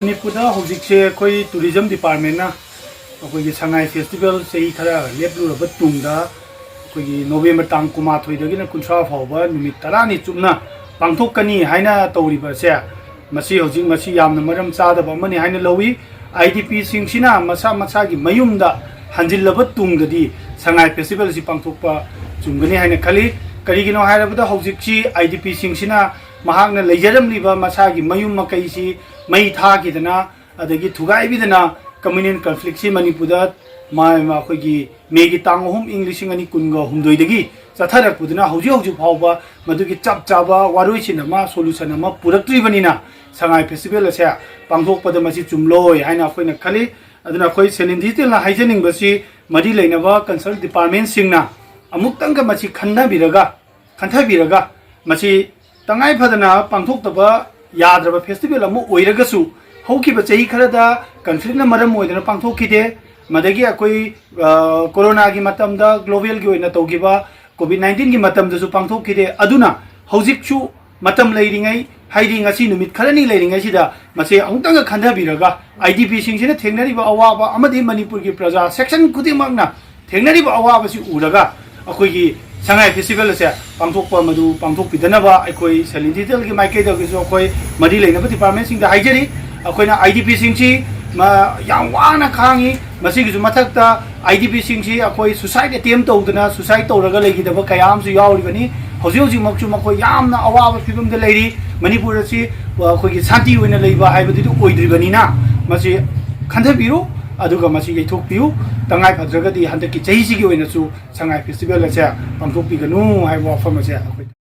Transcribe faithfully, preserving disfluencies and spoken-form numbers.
ꯃꯅꯤꯄꯨꯔꯗ ꯍꯧꯖꯤꯛꯁꯦ ꯑꯩꯈꯣꯏ ꯇꯨꯔꯤꯖꯝ ꯗꯤꯄꯥꯔꯠꯃꯦꯟꯅ ꯑꯩꯈꯣꯏꯒꯤ ꯁꯉꯥꯏ ꯐꯦꯁꯇꯤꯚꯦꯜ ꯆꯍꯤ ꯈꯔ ꯂꯦꯞꯂꯨꯔꯕ ꯇꯨꯡꯗ, ꯑꯩꯈꯣꯏꯒꯤ ꯅꯣꯕꯦꯝꯕꯔ ꯇꯥꯡ ꯀꯨꯟꯃꯥꯊꯣꯏꯗꯒꯤꯅ ꯀꯨꯟꯊ꯭ꯔꯥ ꯐꯥꯎꯕ ꯅꯨꯃꯤꯠ ꯇꯔꯥꯅꯤ ꯆꯨꯞꯅ ꯄꯥꯡꯊꯣꯛꯀꯅꯤ ꯍꯥꯏꯅ ꯇꯧꯔꯤꯕ ꯑꯁꯦ, ꯃꯁꯤ ꯍꯧꯖꯤꯛ, ꯃꯁꯤ ꯌꯥꯝꯅ ꯃꯔꯝ ꯆꯥꯗꯕ ꯑꯃꯅꯤ ꯍꯥꯏꯅ ꯂꯧꯏ꯫ ꯑꯥꯏ ꯗꯤ ꯄꯤꯁꯤꯡꯁꯤꯅ ꯃꯁꯥ ꯃꯁꯥꯒꯤ ꯃꯌꯨꯝꯗ ꯍꯟꯖꯤꯜꯂꯕ ꯇꯨꯡꯗꯗꯤ ꯁꯉꯥꯏ ꯐꯦꯁꯇꯤꯚꯦꯜ ꯑꯁꯤ ꯄꯥꯡꯊꯣꯛꯄ ꯆꯨꯝꯒꯅꯤ ꯍꯥꯏꯅ ꯈꯜꯂꯤ꯫ ꯀꯔꯤꯒꯤꯅꯣ ꯍꯥꯏꯔꯕꯗ, ꯍꯧꯖꯤꯛꯁꯤ ꯑꯥꯏ ꯗꯤ ꯄꯤꯁꯤꯡꯁꯤꯅ ꯃꯍꯥꯛꯅ ꯂꯩꯖꯔꯝꯂꯤꯕ ꯃꯁꯥꯒꯤ ꯃꯌꯨꯝ ꯃꯀꯩꯁꯤ ꯃꯩ ꯊꯥꯈꯤꯗꯅ, ꯑꯗꯒꯤ ꯊꯨꯒꯥꯏꯕꯤꯗꯅ, ꯀꯝꯃ꯭ꯌꯨꯅꯦꯜ ꯀꯟꯐ꯭ꯂꯤꯛꯁꯤ ꯃꯅꯤꯄꯨꯔꯗ ꯃꯥ-, ꯃꯥ-, ꯑꯩꯈꯣꯏꯒꯤ ꯃꯦꯒꯤ ꯇꯥꯡ ꯑꯍꯨꯝ, ꯏꯪ ꯂꯤꯁꯤꯡ ꯑꯅꯤ ꯀꯨꯟꯒ ꯍꯨꯝꯗꯣꯏꯗꯒꯤ ꯆꯠꯊꯔꯛꯄꯗꯨꯅ ꯍꯧꯖꯤꯛ ꯍꯧꯖꯤꯛ ꯐꯥꯎꯕ ꯃꯗꯨꯒꯤ ꯆꯞ ꯆꯥꯕ ꯋꯥꯔꯣꯏꯁꯤꯟ ꯑꯃ, ꯁꯣꯂꯨꯁꯟ ꯑꯃ ꯄꯨꯔꯛꯇ꯭ꯔꯤꯕꯅꯤꯅ, ꯁꯉꯥꯏ ꯐꯦꯁꯇꯤꯚꯦꯜ ꯑꯁꯦ ꯄꯥꯡꯊꯣꯛꯄꯗ ꯃꯁꯤ ꯆꯨꯝꯂꯣꯏ ꯍꯥꯏꯅ ꯑꯩꯈꯣꯏꯅ ꯈꯜꯂꯤ꯫ ꯑꯗꯨꯅ ꯑꯩꯈꯣꯏ ꯁꯦꯂꯤꯟ ꯗꯤꯖꯤꯇꯦꯜꯅ ꯍꯥꯏꯖꯅꯤꯡꯕꯁꯤ, ꯃꯔꯤ ꯂꯩꯅꯕ ꯀꯟꯁꯔꯟ ꯗꯤꯄꯥꯔꯠꯃꯦꯟꯁꯤꯡꯅ ꯑꯃꯨꯛꯇꯪꯒ ꯃꯁꯤ ꯈꯟꯅꯕꯤꯔꯒ, ꯈꯟꯊꯕꯤꯔꯒ, ꯃꯁꯤ ꯇꯉꯥꯏ ꯐꯗꯅ ꯄꯥꯡꯊꯣꯛꯇꯕ ꯌꯥꯗ꯭ꯔꯕ ꯐꯦꯁꯇꯤꯚꯦꯜ ꯑꯃ ꯑꯣꯏꯔꯒꯁꯨ, ꯍꯧꯈꯤꯕ ꯆꯍꯤ ꯈꯔꯗ ꯀꯟꯐ꯭ꯂꯤꯛꯅ ꯃꯔꯝ ꯑꯣꯏꯗꯅ ꯄꯥꯡꯊꯣꯛꯈꯤꯗꯦ꯫ ꯃꯗꯒꯤ ꯑꯩꯈꯣꯏ, ꯑ, ꯀꯣꯔꯣꯅꯥꯒꯤ ꯃꯇꯝꯗ ꯒ꯭ꯂꯣꯕꯦꯜꯒꯤ ꯑꯣꯏꯅ ꯇꯧꯈꯤꯕ ꯀꯣꯚꯤꯗ ꯅꯥꯏꯟꯇꯤꯟꯒꯤ ꯃꯇꯝꯗꯁꯨ ꯄꯥꯡꯊꯣꯛꯈꯤꯗꯦ꯫ ꯑꯗꯨꯅ ꯍꯧꯖꯤꯛꯁꯨ ꯃꯇꯝ ꯂꯩꯔꯤꯉꯩ, ꯍꯥꯏꯗꯤ ꯉꯁꯤ ꯅꯨꯃꯤꯠ ꯈꯔꯅꯤ ꯂꯩꯔꯤꯉꯩꯁꯤꯗ, ꯃꯁꯤ ꯑꯃꯨꯛꯇꯪꯒ ꯈꯟꯊꯕꯤꯔꯒ, ꯑꯥꯏ ꯗꯤ ꯄꯤꯁꯤꯡꯁꯤꯅ ꯊꯦꯡꯅꯔꯤꯕ ꯑꯋꯥꯕ ꯑꯃꯗꯤ ꯃꯅꯤꯄꯨꯔꯒꯤ ꯄ꯭ꯔꯖꯥ ꯁꯦꯛꯁꯟ ꯈꯨꯗꯤꯡꯃꯛꯅ ꯊꯦꯡꯅꯔꯤꯕ ꯑꯋꯥꯕꯁꯤ ꯎꯔꯒ, ꯑꯩꯈꯣꯏꯒꯤ ꯁꯉꯥꯏ ꯐꯦꯁꯇꯤꯚꯦꯜ ꯑꯁꯦ ꯄꯥꯡꯊꯣꯛꯄ ꯃꯗꯨ ꯄꯥꯡꯊꯣꯛꯄꯤꯗꯅꯕ ꯑꯩꯈꯣꯏ ꯁꯦꯂꯤꯟ ꯗꯤꯖꯤꯇꯦꯜꯒꯤ ꯃꯥꯏꯀꯩꯗꯒꯤꯁꯨ ꯑꯩꯈꯣꯏ ꯃꯔꯤ ꯂꯩꯅꯕ ꯗꯤꯄꯥꯔꯠꯃꯦꯟꯁꯤꯡꯗ ꯍꯥꯏꯖꯔꯤ꯫ ꯑꯩꯈꯣꯏꯅ ꯑꯥꯏ ꯗꯤ ꯄꯤꯁꯤꯡꯁꯤ ꯃ-, ꯌꯥꯝ ꯋꯥꯅ ꯈꯥꯡꯉꯤ꯫ ꯃꯁꯤꯒꯤꯁꯨ ꯃꯊꯛꯇ, ꯑꯥꯏ ꯗꯤ ꯄꯤꯁꯤꯡꯁꯤ ꯑꯩꯈꯣꯏ ꯁꯨꯁꯥꯏꯠ ꯑꯦꯇꯦꯝ ꯇꯧꯗꯅ ꯁꯨꯁꯥꯏꯠ ꯇꯧꯔꯒ ꯂꯩꯈꯤꯗꯕ ꯀꯌꯥ ꯑꯃꯁꯨ ꯌꯥꯎꯔꯤꯕꯅꯤ꯫ ꯍꯧꯖꯤꯛ ꯍꯧꯖꯤꯛꯃꯛꯁꯨ ꯃꯈꯣꯏ ꯌꯥꯝꯅ ꯑꯋꯥꯕ ꯐꯤꯕꯝꯗ ꯂꯩꯔꯤ꯫ ꯃꯅꯤꯄꯨꯔ ꯑꯁꯤ, ꯑ, ꯑꯩꯈꯣꯏꯒꯤ ꯁꯥꯟꯇꯤ ꯑꯣꯏꯅ ꯂꯩꯕ ꯍꯥꯏꯕꯗꯨꯗꯤ ꯑꯣꯏꯗ꯭ꯔꯤꯕꯅꯤꯅ, ꯃꯁꯤ ꯈꯟꯊꯕꯤꯌꯨ, ꯑꯗꯨꯒ ꯃꯁꯤ ꯌꯩꯊꯣꯛꯄꯤꯌꯨ꯫ ꯇꯉꯥꯏ ꯐꯗ꯭ꯔꯒꯗꯤ ꯍꯟꯗꯛꯀꯤ ꯆꯍꯤꯁꯤꯒꯤ ꯑꯣꯏꯅꯁꯨ ꯁꯉꯥꯏ ꯐꯦꯁꯇꯤꯚꯦꯜ ꯑꯁꯦ ꯄꯥꯡꯊꯣꯛꯄꯤꯒꯅꯨ ꯍꯥꯏꯕ ꯋꯥꯐꯝ ꯑꯁꯦ ꯑꯩꯈꯣꯏ